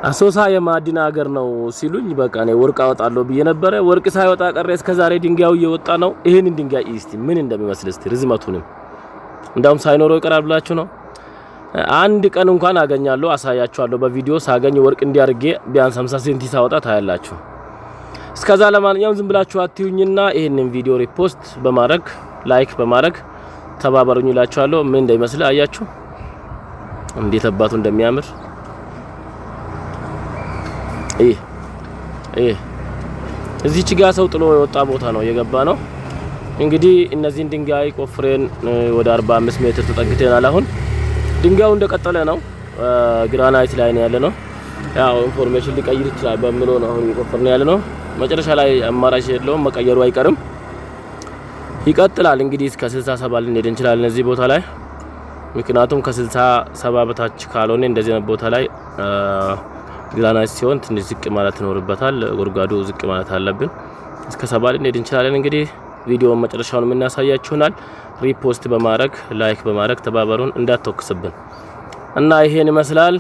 አሶሳ የማዕድን ሀገር ነው ሲሉኝ በቃ እኔ ወርቅ አወጣለሁ ብዬ ነበረ። ወርቅ ሳይወጣ ቀረ። እስከዛሬ ድንጋዩ እየወጣ ነው። ይህንን ድንጋይ እስቲ ምን እንደሚመስል እስቲ ርዝመቱንም እንዳውም ሳይኖረው ይቀራል ብላችሁ ነው። አንድ ቀን እንኳን አገኛለሁ፣ አሳያችኋለሁ በቪዲዮ ሳገኝ ወርቅ እንዲያርጌ ቢያንስ 50 ሴንቲ ሳወጣ ታያላችሁ። እስከዛ ለማንኛውም ዝም ብላችሁ አትዩኝና ይህንን ቪዲዮ repost በማድረግ፣ like በማድረግ ተባበሩኝ እላችኋለሁ። ምን እንደሚመስል አያችሁ፣ እንዴት አባቱ እንደሚያምር። ይህ እዚች ጋ ሰው ጥሎ የወጣ ቦታ ነው የገባ ነው። እንግዲህ እነዚህን ድንጋይ ቆፍሬን ወደ 45 ሜትር ተጠግተናል። አሁን ድንጋዩ እንደቀጠለ ነው። ግራናይት ላይ ነው ያለ ነው። ያው information ሊቀይር ይችላል በሚለው ነው አሁን እየቆፈርን ያለ ነው። መጨረሻ ላይ አማራጭ የለውም፣ መቀየሩ አይቀርም። ይቀጥላል። እንግዲህ እስከ 67 ልንሄድ እንችላለን እዚህ ቦታ ላይ፣ ምክንያቱም ከ67 በታች ካልሆነ እንደዚህ ቦታ ላይ ግራናይት ሲሆን ትንሽ ዝቅ ማለት ይኖርበታል። ጉድጓዱ ዝቅ ማለት አለብን። እስከ 70 ልንሄድ እንችላለን። እንግዲህ ቪዲዮውን መጨረሻውን የምናሳያችሁናል። Repost በማድረግ፣ like በማድረግ ተባበሩን፣ እንዳትወቅስብን እና ይሄን ይመስላል።